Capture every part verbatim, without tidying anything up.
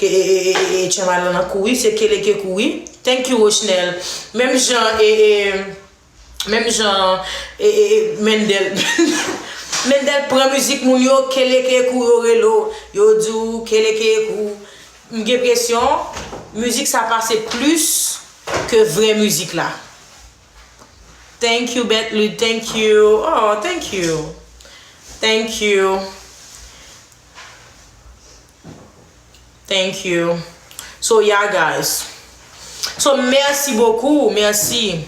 E, e, e, e, e, Tchanmalan nan kouri, se Keleke kouri. Thank you, Rochnel. Menm jan, e, e, menm jan, e, e, e, Mendel. Mendel pran mizik moun yo, Keleke kou yo rele w. Yo di w, Keleke kou. M gen presyon, mizik sa pase plis ke vrè mizik la. Thank you, Betlude. Thank you. Oh, thank you. Thank you. Thank you. So, yeah, guys. So, merci beaucoup. Merci.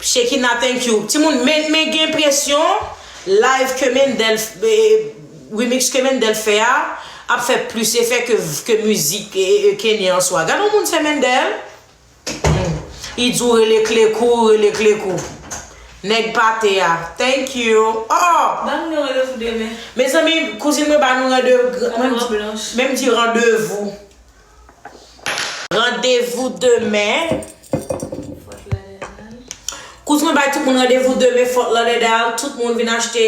Shekina, thank you. Timoun, men, men gen presyon. Live ke Mendel, eh, remix ke Mendel fè a, ap fè plis efè ke, ke mizik, eh, eh, Kenny an swa. Gade yon moun se Mendel. Hmm. Li di w rele Klekou, rele Klekou. Nèg pate a. Thank you. Oh! Ban nou randevou demen. Mezanmi, kouzin mwen ba nou randevou. Mwen, mwen di randevou. Randevou demen. Kouzin mwen bay tout moun randevou demen, Fort Lauderdale. Tout moun vin achte,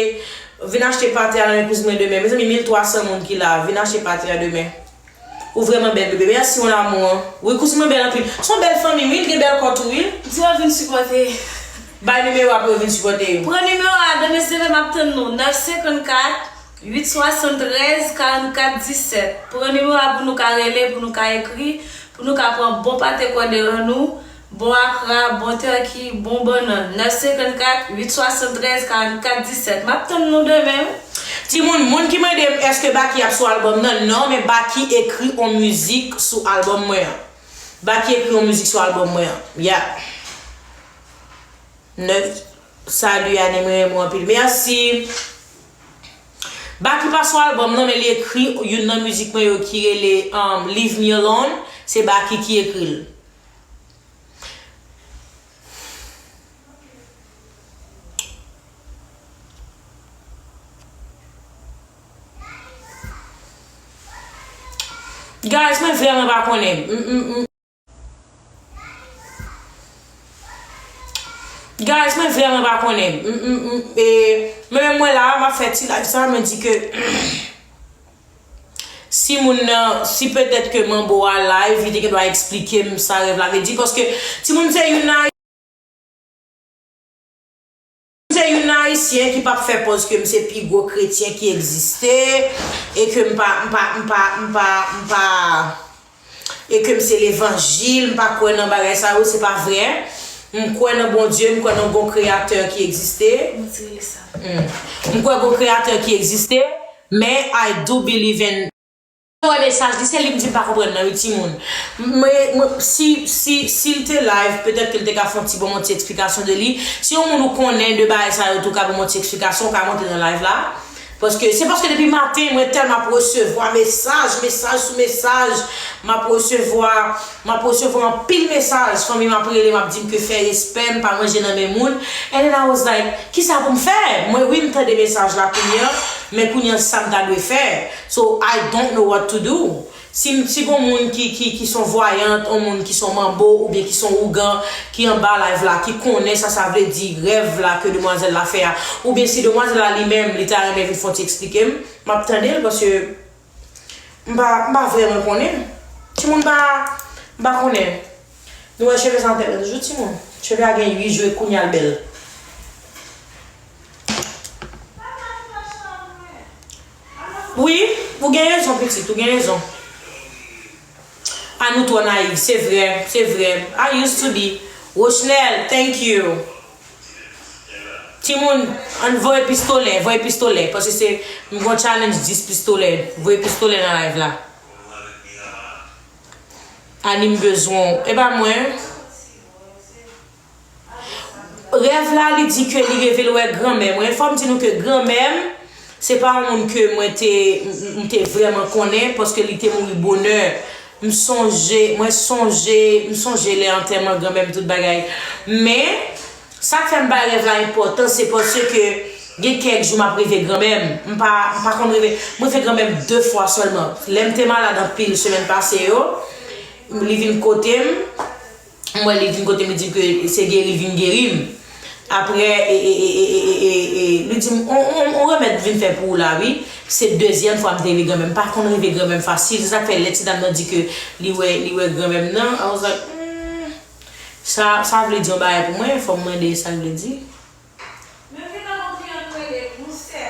vin achte pate a nan men kouzin mwen demen. Mezanmi, mil twa san moun ki la. Vin achte pate a demen. Ou vrèman bèl, bebe. Mèsi, mon amour. Wi, kouzin mwen bèl anpil. Se yon bèl fanmi, wi. Li gen bèl kò tou, wi. Di yo vin sipòte. Bay nimewo a pou yo vin sipòte. Pran nimewo a, demen se demen, m ap tann nou. Nèf senkannkat, uit swasanntrèz, karannkat disèt. Pran nimewo a pou nou ka rele, pou nou ka ekri, pou nou ka pran bon pate kòde rann nou. Bon akra, bon turkey, bon bannann. Nèf senkannkat, uit swasanntrèz, karannkat disèt. M ap tann nou demen, wi. Timoun, moun ki mande m èske Baky ap sou albòm nan, non, men Baky ekri on mizik sou albòm mwen an. Baky ekri on mizik sou albòm mwen an. Yeah. Nèf. Salut, Annie, mwen renmen w anpil. Mèsi. Baky pa sou albòm nan, men li ekri youn nan mizik mwen yo ki rele, um, Leave Me Alone. Se Baky ki ekri l. Guys, mwen vrèman pa konnen. M, m, m. Guys, mwen vrèman pa konnen. M, m, m, e, mwen menm mwen la, m ap fè ti live sa, mwen di ke si moun nan, si petèt ke Manbo a live, li te gen dwa eksplike m sa rèv la vle di, paske timoun se youn nan, se youn nan Ayisyen ki p ap fè pòz ke m se pi gwo kretyen ki egziste, e ke m pa, m pa, m pa, m pa, m pa, e ke m se levanjil, m pa kwè nan bagay sa yo, se pa vrè. M kwè nan Bondye, m kwè nan gon kreyatè ki egziste. M kwè gon kreyatè ki egziste, men I do believe in. Wè mesaj li, se li m di m pa konprann nan, wi, timoun. Mwen, mwen, si, si, si l te live, petèt ke l te ka fè yon ti ban m yon ti eksplikasyon de li. Si yon moun ou konnen de bagay sa yo tou ka ban m yon ti eksplikasyon, ou ka monte nan live la. Paske, se paske depi maten, mwen tèlman ap resevwa mesaj, mesaj sou mesaj, m ap resevwa, m ap resevwa anpil mesaj, fanmi m ap rele, m ap di m ke fè respè, m pa manje nan men moun. And then I was like, kisa pou m fè? Mwen, wi, m tande mesaj la kounye a, men kounye a, sa m ta dwe fè? So, I don't know what to do. Si, si gon moun ki, ki, ki son vwayant, on moun ki son manbo, oubyen ki son ougan, ki anba live la, ki konnen sa sa vle di, rèv la ke demwazèl la fè a, oubyen si demwazèl la li menm, li ta renmen vin fè yon ti eksplike m, m ap tande l, paske m pa, m pa vrèman konnen. Timoun pa, m pa konnen. Nou wè cheve sa nan tèt mwen toujou, timoun. Cheve a gen uit jou e kounye a l bèl. Wi, ou gen rezon, pitit, ou gen rezon. A nou twò nayiv, se vrè, se vrè. I used to be. Rochnel, thank you. Timoun, ann voye pistolè, voye pistolè, paske se, m gon challenge dis pistolè, voye pistolè nan live la. Ani m bezwen w. E pa mwen. Rèv la, li di ke li reve l wè granmè mwen. Fò m di nou ke granmè m, se pa yon moun ke mwen te, m, m te vrèman konnen, paske li te mouri bonè. M sonje, mwen sonje, m sonje lè antèman granmè m, tout bagay. Men, sa k fè m bay rèv la enpòtans, se paske gen kèk jou m ap reve granmè m. M pa, m pa konn reve. M reve granmè m de fwa sèlman. Lè m te malad anpil semèn pase yo, li vin kote m. M wè li vin kote m, li di m ke se geri l vin geri m. Apre, e, e, li di m, on, on, on remèd vin fè pou ou la, wi. Se dezyèm fwa m te rive granmè m. M pa konn rive granmè m fasil. Se sa k fè lè ti dam nan di ke li wè, li wè granmè m nan, I was like, hmm, sa, sa vle di yon bagay pou mwen, fò m mande sa l vle di. Men gentan gon kliyan k rele m, mon sè.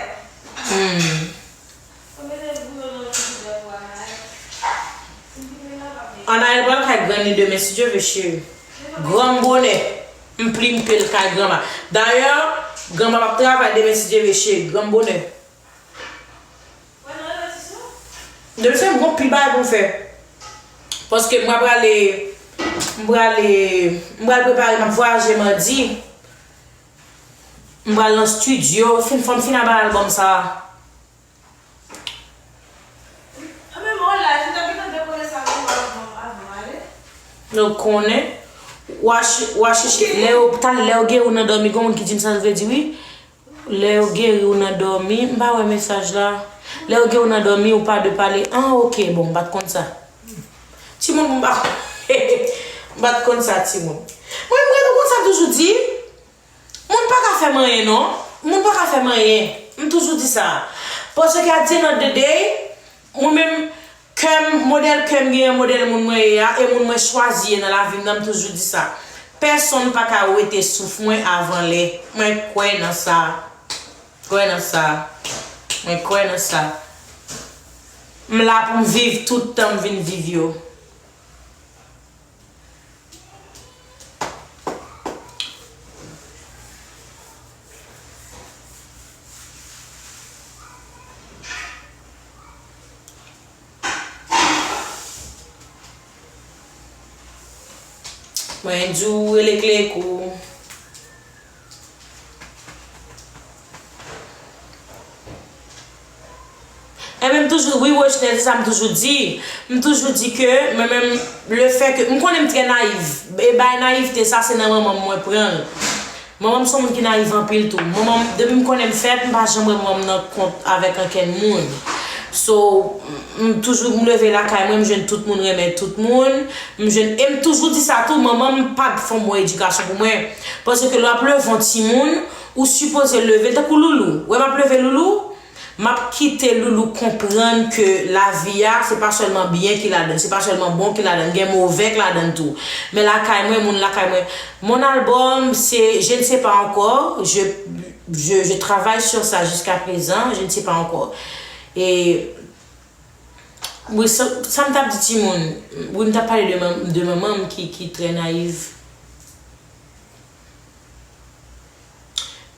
Hmm. Ou mete bouyon nan frizidè pou Anaël. Anaël pral kay grann li demen, si Dye ve, cheri. Granm bonè. M plimpe l kay granma. Dayè, granma p ap travay demen, si Dye ve, cheri. Granm bonè. Demen se m gon pil bagay pou m fè. Paske m pral prale, m prale, m pral prepare, m ap vwayaje madi. M pral nan estidyo, fin, fò m fin aba albòm sa a. Anben, mwen live, m t ap gentan dekole sa pou ou avan, avan ale. Nou konnen. W a ch-, w a chèche, lè yo, talè, lè yo geri w nan dòmi, gon moun ki di m sa l vle di wi. Lè yo geri w nan dòmi, m pa wè mesaj la. Lè yo geri w nan dòmi, ou pa dwe pale. Ah, ok, bon, m pa t konn sa. Timoun, m pa, m pa t konn sa, timoun. Mwen, mwen, ou konn sa m toujou di? Moun pa ka fè m anyen non. Moun pa ka fè m anyen. M toujou di sa. Paske at the end of the day, mwen menm, kè m, modèl kè m genyen, modèl moun mwen ye a, e moun mwen chwazi ye nan lavi m nan, m toujou di sa. Pèsonn pa ka wete souf mwen avan lè. Mwen kwè nan sa. Kwè nan sa. Mwen kwè nan sa. M la pou m viv tout tan m vin viv yo. Mwen di w rele Klekou. Enben, m toujou, wi, Rochne, se sa m toujou di. M toujou di ke, mwen menm, le fè ke, m konnen m trè nayiv. E bay nayivte sa, se nan manman m mwen pran l. Manman m se yon moun ki nayiv anpil tou. Manman m, depi m konnen m fèt, m pa janm wè manman m nan kont avèk ankenn moun. So, m, m toujou, m leve lakay mwen, m jwenn tout moun renmen tout moun. M jwenn, e m toujou di sa tou, manman m pa t fè yon bon edikasyon pou mwen. Paske lè w ap leve yon timoun, ou sipoze leve l tankou Loulou. Wè m ap leve Loulou, m ap kite Loulou konprann ke lavi a, se pa sèlman byen ki ladann, se pa sèlman bon ki ladann, gen move k ladann tou. Men lakay mwen, moun lakay mwen, mon album, se, je ne sais pas encore, je, je, je travaille sur ça jusqu'à présent, je ne sais pas encore. E, wi, sa, sa m t ap di timoun, wi, m t ap pale de man-, de manman m ki, ki trè nayiv.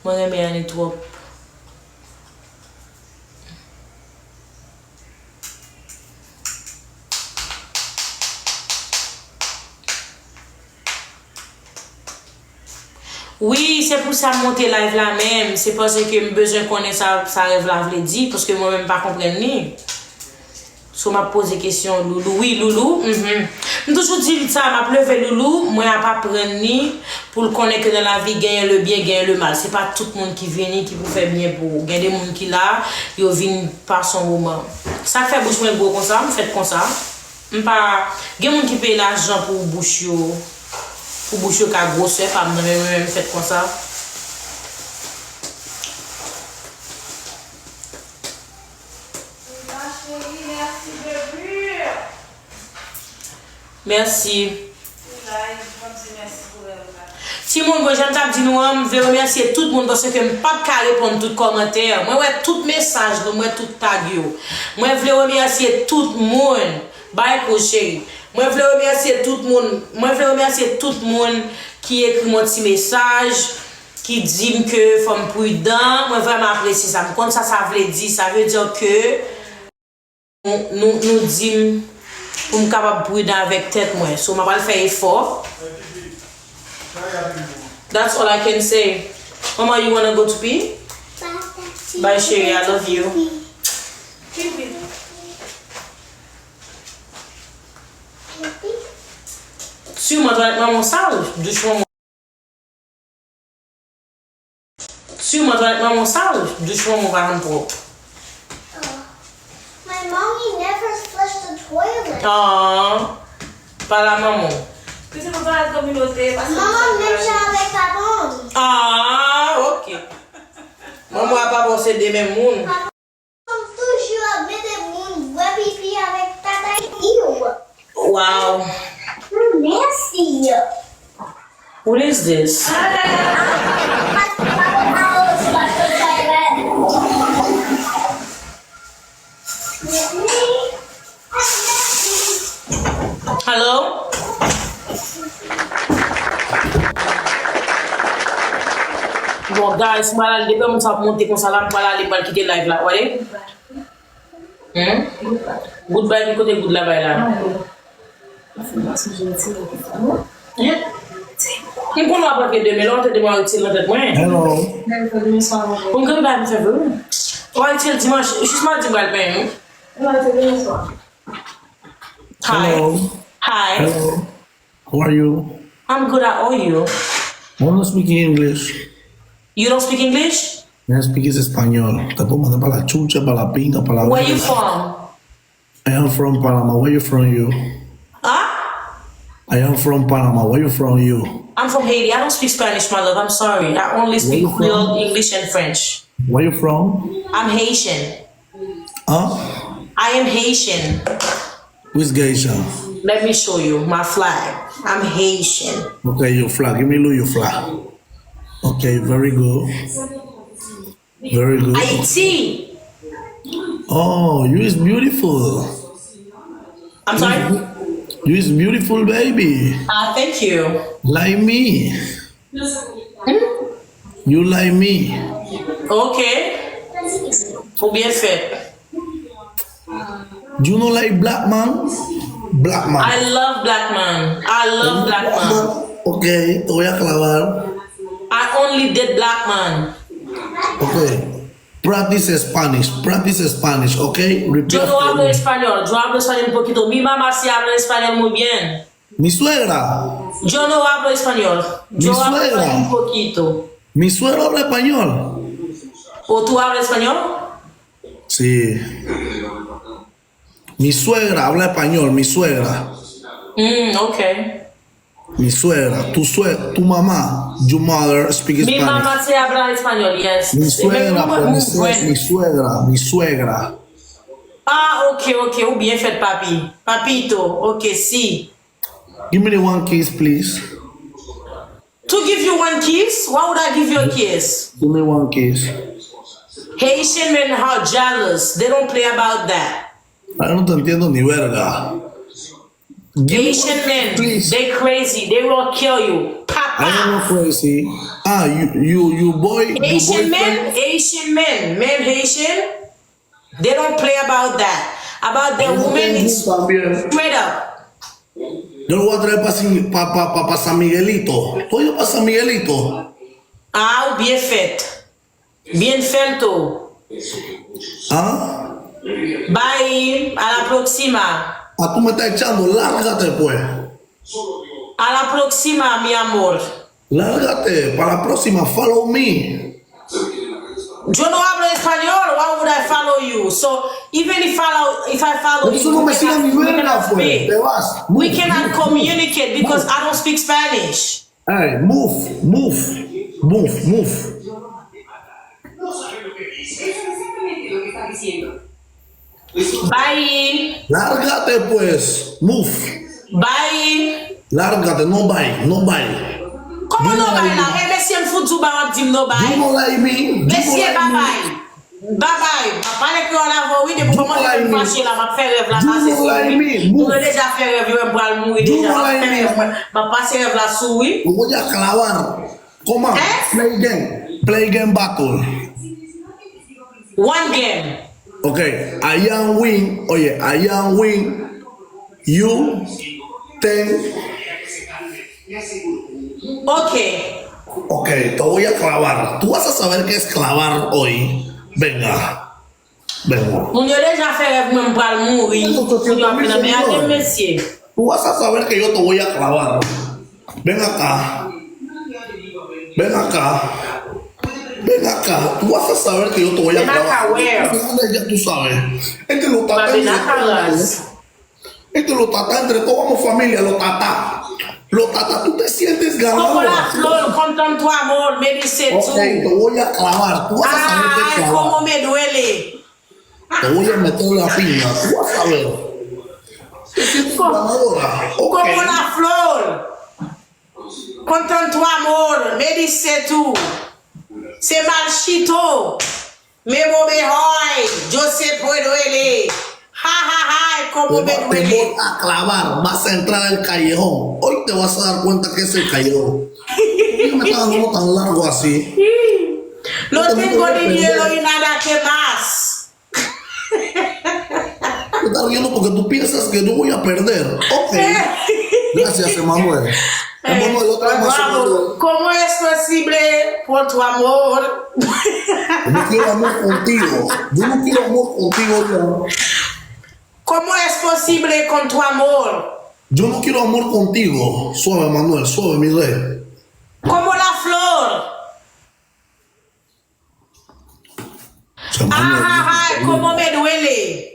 Mwen renmen Annie twòp. Wi, se pou sa m monte live la menm. Se paske m bezwen konnen sa, sa rèv la vle di, paske mwen menm m pa konprann li. So, m ap poze kesyon, Loulou. Wi, Loulou. Mhm. M toujou di l sa, m ap leve Loulou, mwen ap aprann li pou l konnen ke nan lavi, genyen le byen, genyen le mal. Se pa tout moun ki vini ki pou fè byen pou ou. Gen de moun ki la, yo vin pase yon moman. Sa k fè bouch mwen gwo konsa, m fèt konsa. M pa, gen moun ki peye lajan pou bouch yo, pou bouch yo ka gwosè pa m nan, men mwen menm m fèt konsa. Ma chérie, merci de pur. Mèsi. Ou la, e m ap di mèsi pou rèv la. Timoun, bon, jan m t ap di nou an, m vle remèsye tout moun paske m p ap ka reponn tout kòmantè. Mwen wè tout mesaj nou, m wè tout tag yo. Mwen vle remèsye tout moun. Bay koze. Mwen vle remèsye tout moun. Mwen vle remèsye tout moun ki ekri m yon ti mesaj, ki di m ke fò m pridan. Mwen vrèman apresye sa. M konn sa sa vle di. Sa vle di ke nou, nou, nou di m pou m kapab pridan avèk tèt mwen. So, m ap al fè efò. That's all I can say. Mama, you wanna go to pee? Bye, chérie, I love you. Siman twalèt manman w sal, douch manman. Siman twalèt manman w sal, douch manman w pa janm pwòp. My mommy never flushed the toilet. Ah, pa la manman w. Pitit mwen twalèt kominote, pa se... Manman m menm jan avèk papa m. Ah, ok. Manman w ak papa w se de menm moun. Papa m tou Wow. Nasty. What is this? Hello? Bon, guys, m pral ale, depi moun sa ap monte konsa la, m pral ale, m pral kite live la, wale? Hmm? Goodbye, ki kote good la bay la? Yeah. M konn w ap rantre demen, lè w rantre demen, w a retire nan tèt mwen. Hello. Pou m gade bagay m fè vre, wi. W a retire dimanch, jis madi m pral penyen, wi. Hi. Hello. Hi. Hello. How are you? I'm good, how are you? I don't speak English. You don't speak English? Mi speak español. Te puedo mandar para la chucha, para la pinga, para la Where you verga. From? I am from Panama. Where you from, you? Huh? I am from Panama. Where you from, you? I'm from Haiti. I don't speak Spanish, my love. I'm sorry. I only Where speak you from? Creole, English, and French. Where you from? I'm Haitian. Huh? I am Haitian. Which Haitian? Let me show you my flag. I'm Haitian. Okay, your flag. Give me your flag. Okay, very good. Very good. Haiti. Oh, you is beautiful. I'm sorry? You is beautiful, baby. Ah, thank you. Like me. Hmm? You like me. Ok. Ou byen fèt. You know like black man? Black man. I love black man. I love black man. Ok, te voy a clavar. I only date black man. Ok. Practice Spanish. Practice Spanish, ok? Repeat after me. Yo no hablo español. Yo hablo español un poquito. Mi mamá sí habla español muy bien. Mi suegra. Yo no hablo español. Yo hablo español un poquito. Mi suegra. Mi suegra habla español. ¿O tú hablas español? Sí. Mi suegra habla español, mi suegra. Mm, ok. Mi suegra, tu sue-, tu mamá, your mother speak Spanish. Mi mamá se habla español, yes. Mi suegra, pues, mi sue-, mi suegra, mi suegra. Ah, ok, ok, ou byen fèt, papi. Papito, ok, si. Give me the one kiss, please. To give you one kiss? Why would I give you a kiss? Give me one kiss. Haitian men are jealous. They don't play about that. Ay, no te entiendo ni verga. Give me one kiss, please. Haitian men, they crazy. They will kill you. Papa. I am not crazy. Ah, you, you, you boy, you boyfriend? Haitian men, Haitian men, men Haitian, they don't play about that. About the woman, it's straight up. Yo lo voy a traer pa, pa, pa, pa San Miguelito. Tú y yo pa San Miguelito. Ah, ou byen fèt. Bien felto. Ah? Bye, a la próxima. Ah, tú me estás echando, lárgate pues. A la próxima, mi amor. Lárgate, pa la próxima, follow me. Yo no hablo español, why would I follow you? So, even if follow, if I follow you, you cannot, you cannot speak. We cannot communicate because I don't speak Spanish. Hey, move, move, move, move. Bye. Lárgate pues, move. Bye. Lárgate, no bye, no bye. Kòman no bye la? E mesye, m fout di w bye, w ap di m no bye. You don't like me. Mesye, bye bye. Bye bye. M ap pale kreyòl avè w, wi, depi w kòmanse fè m fache la, m ap fè rèv la pase sou ou, wi. Nou deja fè rèv, yo wè m pral mouri deja, m ap fè rèv mwen, m ap pase rèv la sou ou, wi. Yo voy a clavar. Kòman? Play game. Play game battle. One game. Ok. I am win. Oye, I am win. You ten. Ok. Ok, te voy a clavar. Tú vas a saber qué es clavar hoy. Venga. Venga. Moun yo deja fè rèv mwen m pral mouri. Moun yo ap nan men a gen mesye. Tú vas a saber que yo te voy a clavar. Ven acá. Ven acá. Ven acá. Tú vas a saber que yo te voy a clavar. Ven acá, where? Tú sabes. Este lo está. Ven acá, ras. Esto lo tata entre toda mi familia, lo tata. Lo tata, tú te sientes ganadora. Como la flor, con tanto amor, me dice tú. Ok, te voy a clavar. Tú vas a saber qué es clavar. Ay, cómo me duele. Te voy a meter la piña. Tú vas a ver. Komo la flor? Contento amor, me dice tú. Se malchito. Me voy hoy, yo se puedo ele. Ja, ja, ja, como me duele. Te voy a clavar, vas a entrar al callejón. Hoy te vas a dar cuenta que es el callejón. ¿Por qué me estás hablando tan largo así? No tengo dinero y nada que más. Tú estás riendo porque tú piensas que yo voy a perder. Ok. Gracias, Emanuel. Emanuel, otra más, Emanuel. ¿Cómo es posible por tu amor? Yo no quiero amor contigo. Yo no quiero amor contigo ya. ¿Cómo es posible con tu amor? Yo no quiero amor contigo. Suave, Manuel, suave, mi rey. Como la flor. Ay, como me duele.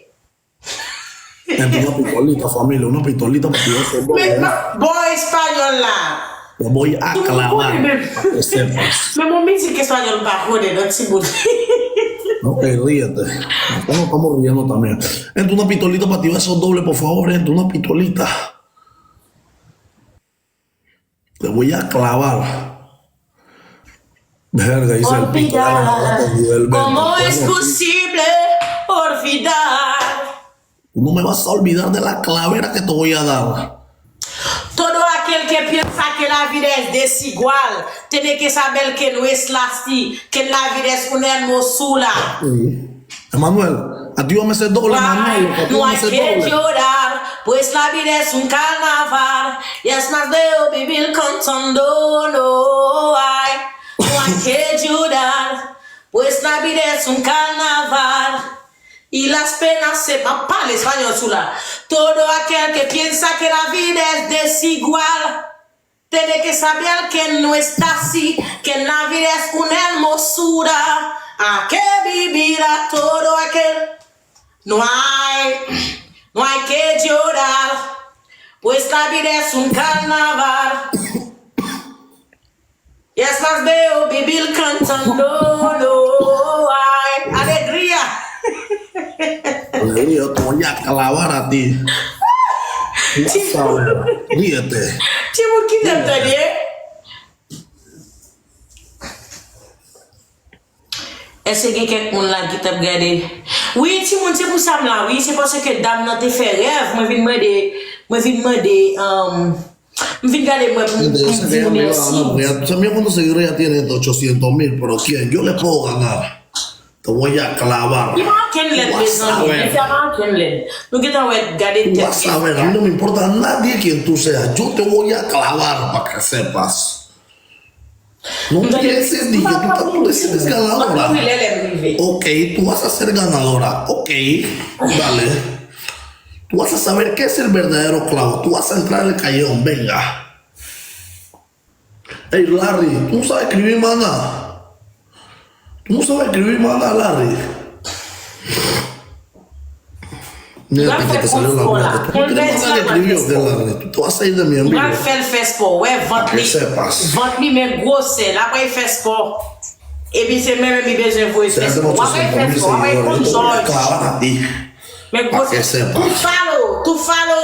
En tu no pistolita, familia, una pistolita para tirar esos dos. Men, eh, bò espayòl la. Te voy a clavar, para que sepas. Men yon mizik espayòl m pa konnen non, timoun. Ok, ríete. Estamos, estamos riendo también. En tu una pistolita para tirar esos dobles, por favor, en tu una pistolita. Te voy a clavar. Verga, dice el pito, ya no me habla con Dios, el verga. ¿Cómo es posible olvidar? Tú no me vas a olvidar de la clavera que te voy a dar. Todo aquel que piensa que la vida es desigual, tiene que saber que no es así, que la vida es una hermosura. Sí. Emanuel, a ti yo mese doble, Emanuel, a ti yo mese doble. No hay que llorar, pues la vida es un carnaval, y es más bello vivir cantando, no hay, no hay que llorar, pues la vida es un carnaval, y las penas se, m ap pale espayòl sou la. Todo aquel que piensa que la vida es desigual, tiene que saber que no es así, que la vida es una hermosura, hay que vivir a todo aquel. No hay, no hay que llorar, pues la vida es un carnaval. Y es más bello vivir cantando, no hay alegría. Alegría, te voy a clavar a ti. Ríete. Timoun ki te tande? Èske gen kèk moun la ki t ap gade? Wi, timoun, se pou sa m la, wi. Se paske dam nan te fè rèv, mwen vin mande, mwen vin mande, um, m vin gade mwen pou m, pou m di l mèsi. También cuando se quiere ya tiene ochocientos mil, pero ¿quién? Yo le puedo ganar. Te voy a clavar. Li pa ankenn lèd, mezanmi. Misye pa ankenn lèd. Nou gentan wè, gade tèt. Tú vas a ver, a mí no me importa nadie quien tú seas, yo te voy a clavar para que sepas. No pienses ni que tú estás, tú eres ganadora. Ok, tú vas a ser ganadora. Ok, dale. Tú vas a saber qué es el verdadero clavo. Tú vas a entrar al callejón, venga. Ey, Larry, tú no sabes escribir más nada. Tú no sabes escribir más nada, Larry. Mira, te salió la boca. Tú no tienes más nada que escribir, ¿o qué, Larry? Tú te vas a salir de mi en vivo. Mwen fè l fè spò, wè vant li. Vant li men gwosè, l ap fè spò. Epi se menm li bezwen voye fè spò. W ap fè spò, w ap konn jòj. Men gwosè. Tu falo, tu falo,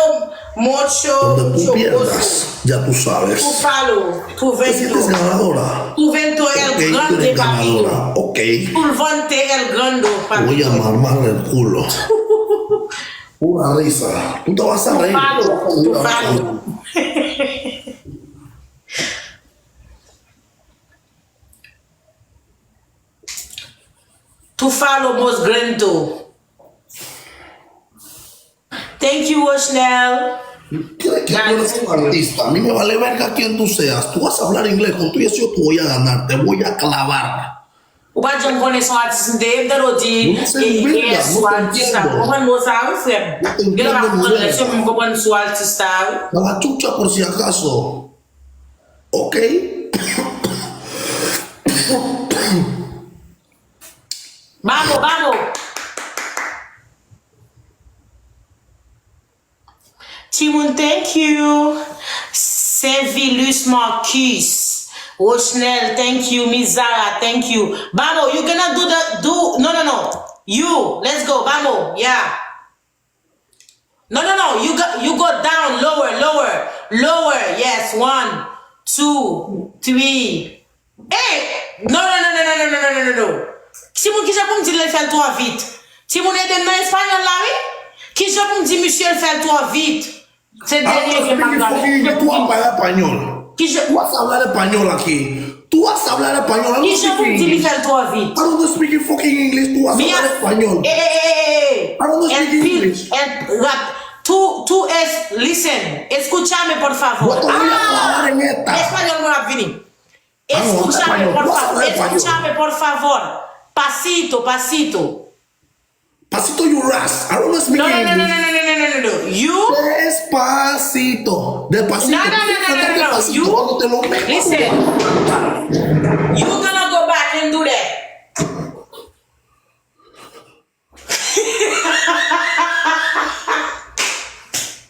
mucho, mucho gozo. Ya tú sabes. Tu falo, tu vento. Tú eres ganadora. Tu vento el grande, papito. Ok. Tu vente el grande, papito. Te voy a mamar el culo. Una risa. Tú te vas a reír. Tu falo, tu falo. Tu falo, mos grando. Thank you, Rochnel. ¿Quién es que tú eres un artista? A mí me vale verga quién tú seas. Tú vas a hablar inglés con tú y eso yo te voy a ganar. Te voy a clavar. Ou pa janm konnen se yon atis m te ye, m tande w di, eh, yes, ou atis la. Ou konprann mo sa a, wi, frè m. Gen lè m ap konprann lè, se mwen m konprann sou atis la, wi. A la chucha, por si acaso. Ok. Vamos, vamos. Timoun, thank you. Saint Vilus Marcus. Rochnel, thank you. Miss Zara, thank you. Vamos, you gonna do the, do, no, no, no. You, let's go, vamos, yeah. No, no, no. You go, you go down, lower, lower, lower. Yes, one, two, three. Hey, no, no, no, no, no, no, no, no, no, no, no. Timoun, kijan pou m di l fè l twò vit? Timoun, ede m nan espanyòl la, wi. Kijan pou m di misye l fè l twò vit? Se dènye ke m ap gade. Tú hablas español. Kijan, tú vas a hablar español aquí. Tú vas a hablar español. I don't speak English. I don't speak fucking English. Tú vas a hablar español. I don't speak English. Tú, tú es, listen. Escúchame, por favor. Yo te voy a clavar en esta. Espanyòl mwen ap vini. Escúchame, por favor. Escúchame, por favor. Pasito, pasito. Pasito, you ras. I don't speak English. No, no, no, no, no, no, no, no, no. You. Despacito. Despacito. No, no, no, no, no, no, no. You. Cuando te lo meto. Listen. You gonna go back and do that.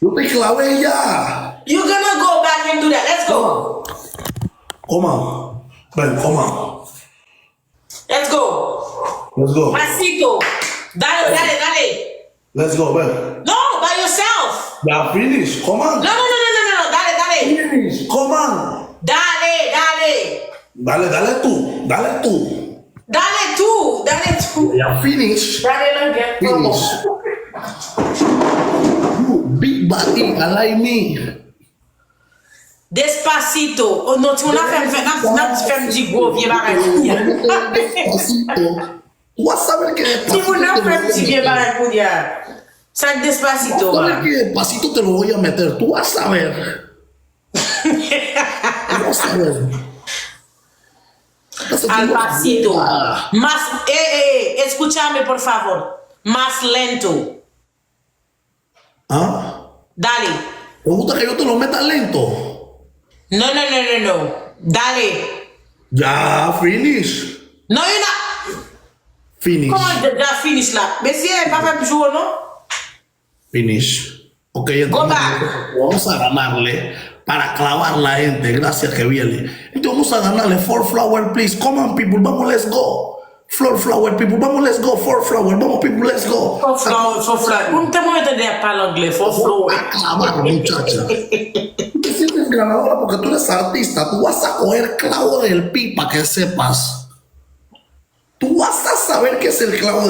Yo te clavé ya. You gonna go back and do that. Let's go. Come on. Ven, come on. Let's go. Let's go. Pasito. Dale, dale, dale. Let's go, ven. No, by yourself. Ya finish. Come on. No, no, no, no, no, no, no. Dale, dale. Finish. Come on. Dale, dale. Dale, dale tú. Dale tú. Dale tú, dale tú. Ya finish. Dale, langue. Finish. You big body, I like me. Despacito. Oh non, timoun ap fè m fè, n ap, n ap fè m di gwo vye bagay kounye a. Despacito. Tú vas a saber que Despacito. Timoun ap fè m di vye bagay kounye a. Sa k Despacito a? Tú vas a saber que Despacito te lo voy a meter. Tú vas a saber. Tú vas a saber. Al pasito. Más, eh, eh, eh, escúchame, por favor. Más lento. ¿Ah? Dale. Me gusta que yo te lo meta lento. No, no, no, no, no. Dale. Ya, finish. No, you're not. Finish. Kòman ya finish la? Mesye, pa fè m joure, non? Finish. Ok, entonces vamos a ganarle para clavar la gente. Gracias que viene. Entonces vamos a ganarle four flower, please. Come on, people. Vamos, let's go. Floor flower, people, vamos, let's go. Four flower, vamos, people, let's go. Four flower, four flower. Mwen te mwen tande ap pale anglè, four flower. Acabar, muchacha. Tú te sientes ganadora porque tú eres artista. Tú vas a coger clavo del pipa que sepas. Tú vas a saber qué es el clavo del